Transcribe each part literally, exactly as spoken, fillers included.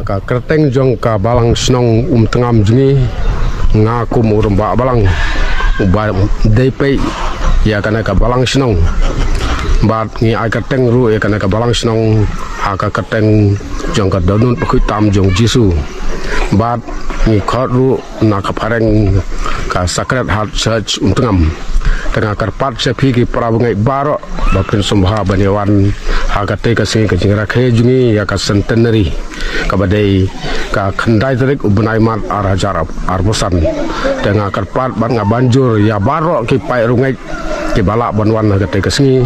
Ka kyrteng jong ka balang shnong Umtngam jong ngi, nga kum u rangbah balang uba dei peit ïa kane ka balang shnong. Bad ngi ai kyrteng ruh ïa kane ka balang shnong ha ka kyrteng jong ka dohnud bakhuid tam jong Jisu. Bad ngi khot ruh na ka phareng ka Sacred Heart Church Umtngam. Te nga kyrpad sha phi ki para bangeit baroh ba phin sngewbha ban ïa wan ha katei ka sngi ka jingrakhe jong ngi ïa ka centenary, kaba dei ka khyndai tarik u bnai Mart ar hajar arphew san. Te nga kyrpad bad nga ban jur ïa baroh ki paid riewngeit kiba lah ban wan ha katei ka sngi.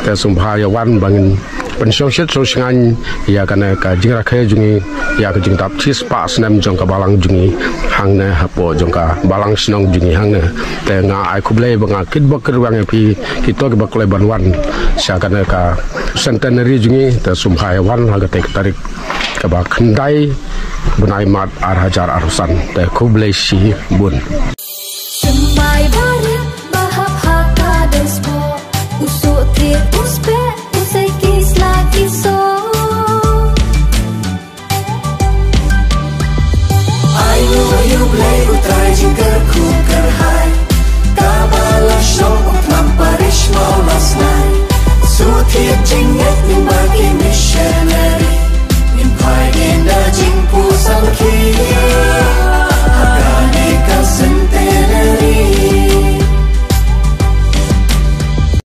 Te sngewbha ïa wan ba ngin pynshongshit shongshngaiñ ïa kane ka jingrakhe jong ngi, ïa ka jingdap shispah snem jong ka balang jong ngi hangne hapoh jong ka balang shnong jong ngi hangne. Te nga ai khublei ba nga kit bok kit rwiang ïa phi kito kiba kloi ban wan sha kane ka centenary jong ngi. Te sngewbha ïa wan ha katei ka tarik kaba khyndai bnai Mart ar hajar arphew san. Te khublei shibun. Symbai barit ba hap ha ka dance floor. U suk thied u speh, u sei ki sla ki so. Ai ngu ïa U Blei U Trai jingkyrkhu.